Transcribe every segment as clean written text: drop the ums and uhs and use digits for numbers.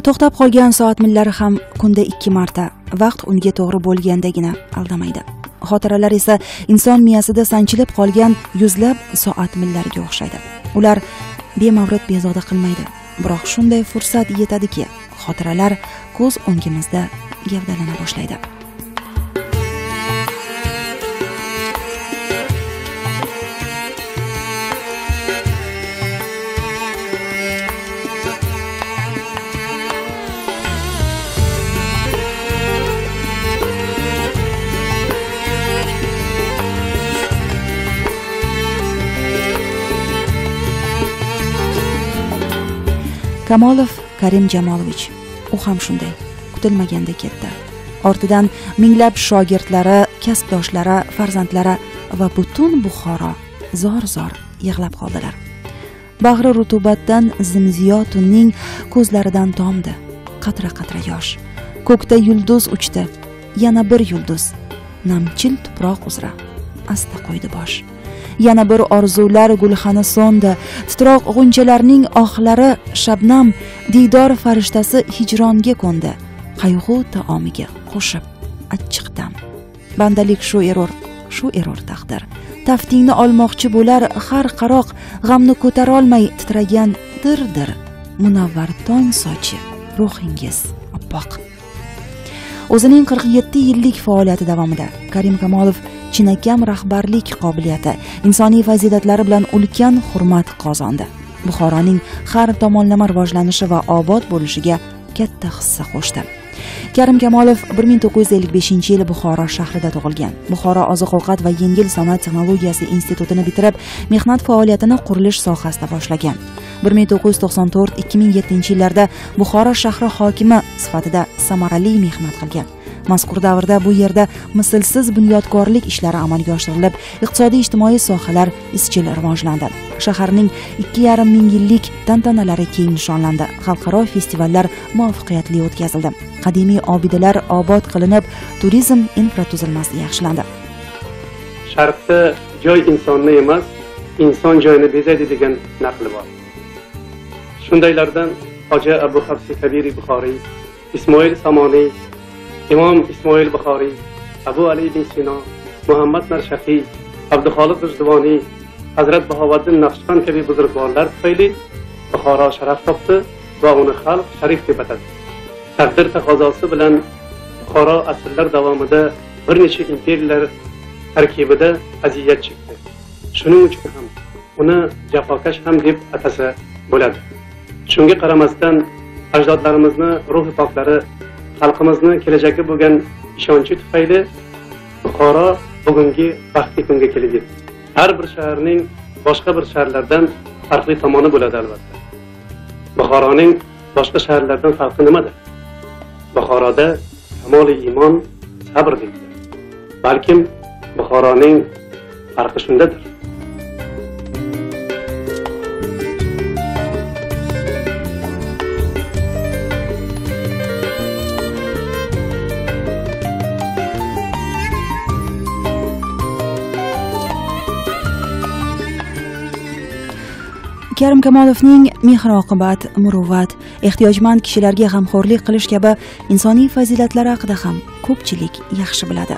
To'xtab qolgan soat millari ham kunda 2 marta vaqt unga to'g'ri bo'lgandagina aldamaydi. Xotiralar esa inson miyasida sanchilib qolgan yuzlab soat millariga o'xshaydi. Ular bemavrid bezovta qilmaydi. Biroq shunday fursat yetadiki, xotiralar ko'z o'ngimizda gavdalana boshlaydi. Kamolov Karim Jamolovich, u ham shunday kutilmaganda ketdi. Ortidan minglab shogirdlari, kasbdoshlari, farzandlari va butun Buxoro zor-zor yig'lab qoldilar. Bag'ri rutubatdan zimziyo tunning ko'zlaridan tomdi qatra-qatra yosh. Ko'kda yulduz uchdi, yana bir yulduz namchil tuproq uzra asta qo'ydi bosh. Yana bir orzular gulxani so'ndi, titroq g'unchalarning ohlari shabnam, diydor farishtasi hijronga ko'ndi, qayg'u taomiga qo'shib achchiq dam. Bandalik shu erur, shu erur taqdir. Taftingni olmoqchi bo'lar har qaroq, g'amni ko'tarolmay titragan dir-dir, munavvar tong sochi, ruhingiz oppoq. O'zining 47 yillik faoliyati davomida Karim Kamolov chinakam rahbarlik qobiliyati, insoniy fazilatlari bilan ulkan hurmat qozondi. Buxoroning har tomonlama rivojlanishi va obod bo'lishiga katta hissa qo'shdi. Karim Kamolov 1955-yil Buxoro shahrida tug'ilgan. Buxoro oziq-ovqat va yengil sanoat texnologiyasi institutini bitirib, mehnat faoliyatini qurilish sohasida boshlagan. 1994-2007 yillarda Buxoro shahri hokimi sifatida samarali mehnat qilgan. Mazkur davrda bu yerda mislsiz bunyodkorlik ishlari amalga oshirilib, iqtisodiy ijtimoiy sohalar izchil rivojlandi. Shaharning 2,5 ming yillik tantanalari keng nishonlandi. Xalqaro festivallar muvaffaqiyatli o'tkazildi. Qadimiy obidalar obod qilinib, turizm infratuzilmasi yaxshilandi. Sharqda joy insonni emas, inson joyini bezaydi degan naql bor. Shundaylardan Hoji Abu Hafsi Kabiri Buxoriy, Ismoil Samoniy, Imom Ismoil Buxoriy, Abu Ali ibn Sino, Muhammad Narshaqiy, Abduxoliq G'ijduvoniy, Hazrat Bahovuddin Naqshband kabi buzrukvorlar tufayli Buxoro sharaf topdi va uni xalq sharif deb atadi. Taqdir taqozosi bilan Buxoro asrlar davomida bir necha imperiyalar tarkibida aziyat chekdi. Shuning uchun ham uni jafokash ham deb atasa bo'ladi. Shunga qaramasdan ajdodlarimizni ruhi poklari, xalqimizni kelajakka bo'lgan ishonchi tufayli Buxoro bugungi baxtli kunga kelib yetdi. Har bir shaharning boshqa bir shaharlardan farqli tomoni bo'ladi albatta. Buxoroning boshqa shaharlardan farqi nimada? Buxoroda kamoli iymon, sabr deydi. Balkim Buxoroning farqi shundadir. Karim Kamolovning mehr-oqibat, muruvvat, ehtiyojmand kishilarga g'amxo'rlik qilish kabi insoniy fazilatlari haqida ham ko'pchilik yaxshi biladi.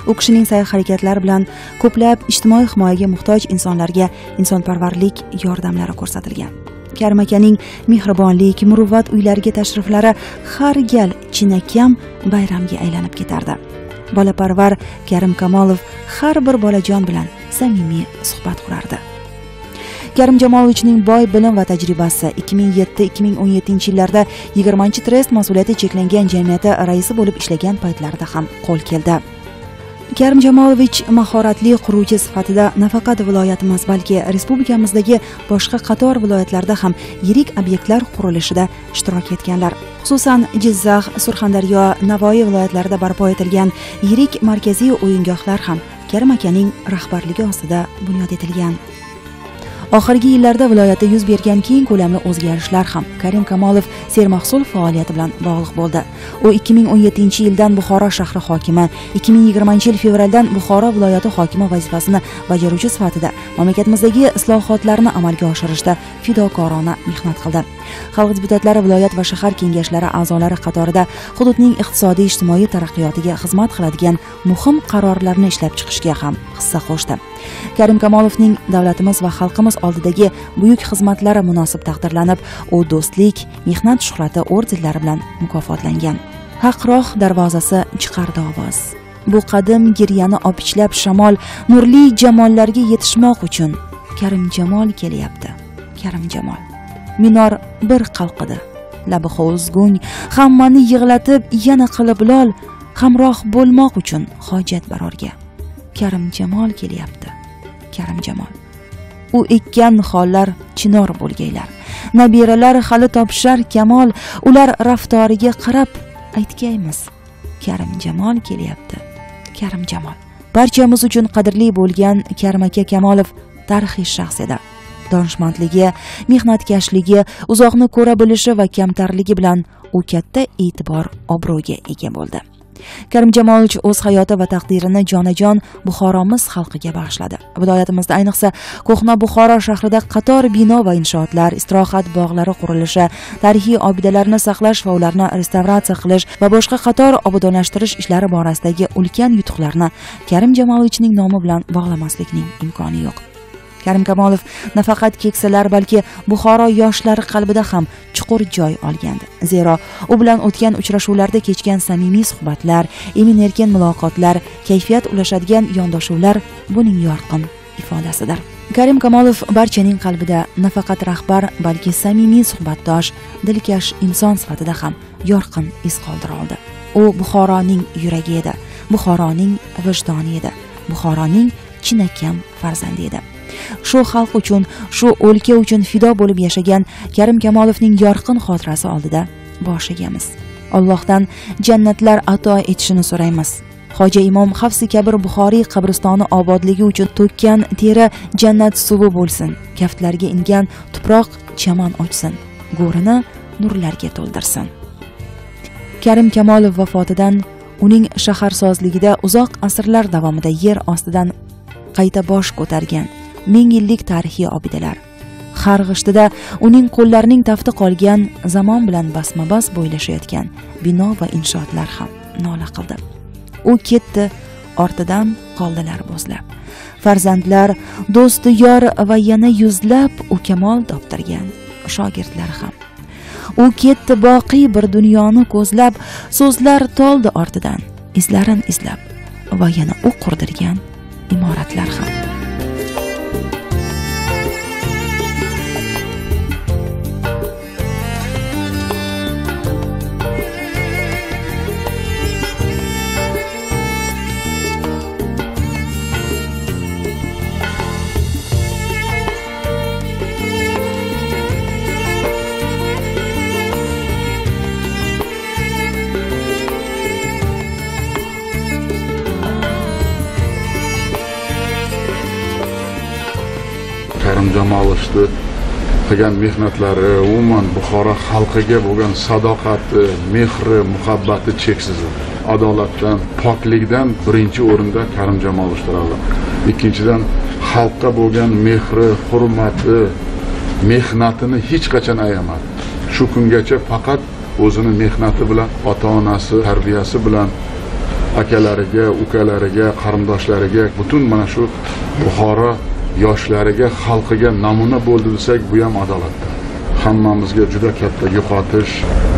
U kishining sa'y-harakatlari bilan ko'plab ijtimoiy himoyaga muhtoj insonlarga insonparvarlik yordamlari ko'rsatilgan. Karim akaning mehribonlik, muruvvat uylariga tashriflari har gal chinakam bayramga aylanib ketardi. Bolaparvar Karim Kamolov har bir bolajon bilan samimiy suhbat qurardi. Karim Jamolovichning boy bilim va tajribasi 2007-2017 yillarda 20-trest mas'uliyati cheklangan jamiyati raisi bo'lib ishlagan paytlarida ham qo'l keldi. Karim Jamolovich mahoratli quruvchi sifatida nafaqat viloyatimiz, balki respublikamizdagi boshqa qator viloyatlarda ham yirik obyektlar qurilishida ishtirok etganlar. Xususan, Jizzax, Surxondaryo, Navoiy viloyatlarida barpo etilgan yirik markaziy o'yingohlar ham Karim akaning rahbarligi ostida bunyod etilgan. Oxirgi yillarda viloyatda yuz bergan keng ko'lamli o'zgarishlar ham Karim Kamolov sermahsul faoliyati bilan bog'liq bo'ldi. U 2017-yildan Buxoro shahri hokimi, 2020-yil fevraldan Buxoro viloyati hokimi vazifasini bajaruvchi sifatida mamlakatimizdagi islohotlarni amalga oshirishda fidokorona mehnat qildi. Xalq deputatlari viloyat va shahar kengashlari a'zolari qatorida hududning iqtisodiy ijtimoiy taraqqiyotiga xizmat qiladigan muhim qarorlarni ishlab chiqishga ham hissa qo'shdi. Karim Kamolovning davlatimiz va xalqimiz oldidagi buyuk xizmatlari munosib taqdirlanib, u do'stlik, mehnat shuhrati ordenlari bilan mukofotlangan. Haqroh darvozasi chiqardi ovoz. Bu qadim giryani opichlab shamol nurli jamollarga yetishmoq uchun Karim Jamol kelyapti. Karim Jamol. Minor bir qalqidi. Labi hovuzgung, hammani yig'latib yana qilib lol, hamroh bo'lmoq uchun hojat barorga. Karim Jamol kelyapti. Karim Jamol. U ekkan nihollar chinor bo'lgaylar. Nabiralar hali topishar kamol, ular raftoriga qarab aytgaymiz. Karim Jamol kelyapti. Karim Jamol. Barchamiz uchun qadrli bo'lgan Karim aka Kamolov tarixiy shaxs edi. Donishmandligi, mehnatkashligi, uzoqni ko'ra bilishi va kamtarligi bilan u katta e'tibor, obro'ga ega bo'ldi. Karim Jamolovich o'z hayoti va taqdirini jonajon Buxoromiz xalqiga bag'ishladi. Viloyatimizda, ayniqsa ko'hna Buxoro shahrida qator bino va inshootlar, istirohat bog'lari qurilishi, tarixiy obidalarni saqlash va ularni restavratsiya qilish va boshqa qator obodonlashtirish ishlari borasidagi ulkan yutuqlarni Karim Jamolovichning nomi bilan bog'lamaslikning imkoni yo'q. Karim Kamolov nafaqat keksalar, balki Buxoro yoshlari qalbida ham chuqur joy olgandi. Zero u bilan o'tgan uchrashuvlarda kechgan samimiy suhbatlar, emin-erkin muloqotlar, kayfiyat ulashadigan yondashuvlar buning yorqin ifodasidir. Karim Kamolov barchaning qalbida nafaqat rahbar, balki samimiy suhbatdosh, dilkash inson sifatida ham yorqin iz qoldira oldi. U Buxoroning yuragi edi, Buxoroning vijdoni edi, Buxoroning chinakam farzandi edi. Shu xalq uchun, shu o'lka uchun fido bo'lib yashagan Karim Kamolovning yorqin xotirasi oldida bosh egamiz. Allohdan jannatlar ato etishini so'raymiz. Hoji Imom Hafsi Kabir Buxoriy qabristoni obodligi uchun to'kkan teri jannat suvi bo'lsin. Kaftlarga ingan tuproq chaman ochsin, go'rini nurlarga to'ldirsin. Karim Kamolov vafotidan uning shaharsozligida uzoq asrlar davomida yer ostidan qayta bosh ko'targan ming yillik tarixiy obidalar, har g'ishtida uning qo'llarining tafti qolgan zamon bilan basma-bas bo'ylashayotgan bino va inshootlar ham nola qildi. U ketdi, ortidan qoldilar bo'zlab. Farzandlar, do'sti yor va yana yuzlab u kamol toptirgan shogirdlar ham. U ketdi boqiy bir dunyoni ko'zlab, so'zlar toldi ortidan, izlarin izlab va yana u qurdirgan imoratlar ham. Karim Jamolovni qilgan mehnatlari, umuman Buxoro xalqiga bo'lgan sadoqati, mehri, muhabbati cheksiz. Adolatdan, poklikdan birinchi o'rinda Karim Jamolovich turadi. Ikkinchidan, xalqqa bo'lgan mehri, hurmati, mehnatini hech qachon ayamadi. Shu kungacha faqat o'zini mehnati bilan, ota-onasi tarbiyasi bilan akalariga, ukalariga, qarindoshlariga, butun mana shu Buxoro yoshlariga, xalqiga namuna bo'ldi desak, bu ham adolatdir. Hammamizga juda katta yo'qotish,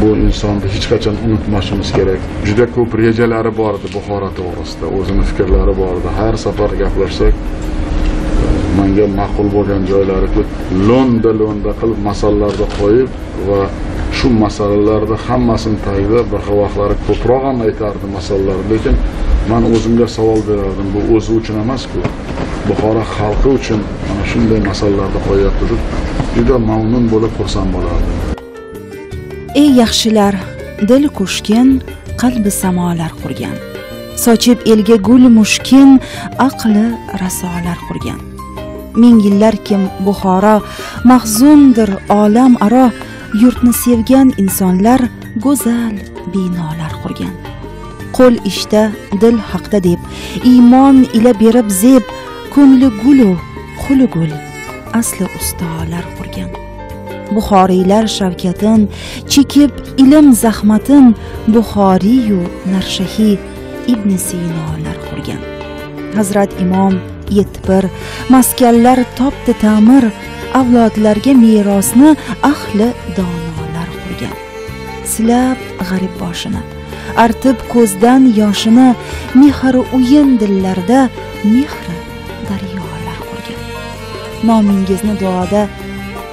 bu insonni hech qachon unutmasimiz kerak. Juda ko'p rejalari bor edi Buxoro to'g'risida, o'zini fikrlari bor edi. Har safar gaplashsak, menga ma'qul bo'lgan joylari ko'p, lo'nda-lo'nda qilib masalalarni qo'yib va shu masalalarni hammasini tagida bir xil vaqtlari ko'proq ham aytardi masalalar, lekin men o'zimga savol berardim, bu o'zi uchun emas-ku, Buxoro xalqi uchun mana shunday masalalarni qo'yapti deb juda mamnun bo'lib xursand bo'lardim. Ey yaxshilar, dil kushkin, qalbi samolar qurgan. Sochib elga gul mushkin, aqli rasolar qurgan. Ming yillar kim Buxoro mahzundir olam aro, yurtni sevgan insonlar go'zal binolar qurgan. Qo'l ishda, dil haqda deb, iymon ila berib zeb, ko'ngli gulu, qo'li gul, asli ustolar qurgan. Buxoriylar shavkatin, chekib ilm zahmatin, Buxoriyu Narshahi Ibn Sinolar qurgan. Hazrat Imom 71 maskanlar topdi ta'mir, avlodlarga merosni ahli donolar qurgan. Silab g'arib boshini, artib ko'zdan yoshini, mehr uyin dillarda mehri daryolar qurgan. Nomingizni duoda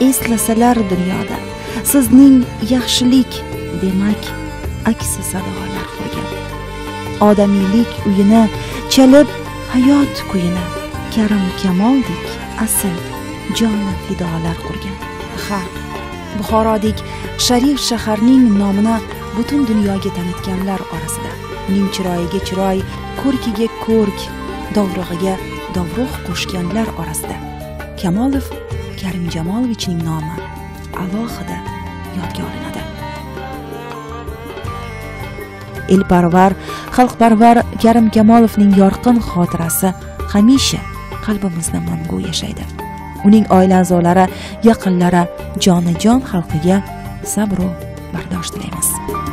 eslasalar dunyoda, sizning yaxshilik demak aksi sadolar qurgan. Odamiylik uyini chalib hayot kuyini, Karim Kamoldek asl joni fidolar qurgan. Ha, Buxorodek sharif shaharning nomini butun dunyoga tanitganlar orasida uning chiroyiga chiroy, ko'rkiga ko'rk, dovrug'iga dovruq qo'shganlar orasida Kamolov Karim Jamolovichning nomi alohida yodga olinadi. Elparvar, xalqparvar Karim Kamolovning yorqin xotirasi hamisha qalbimizda mangu yashaydi. Uning oila a'zolari, yaqinlari, jonajon xalqiga sabr va bardosh tilaymiz.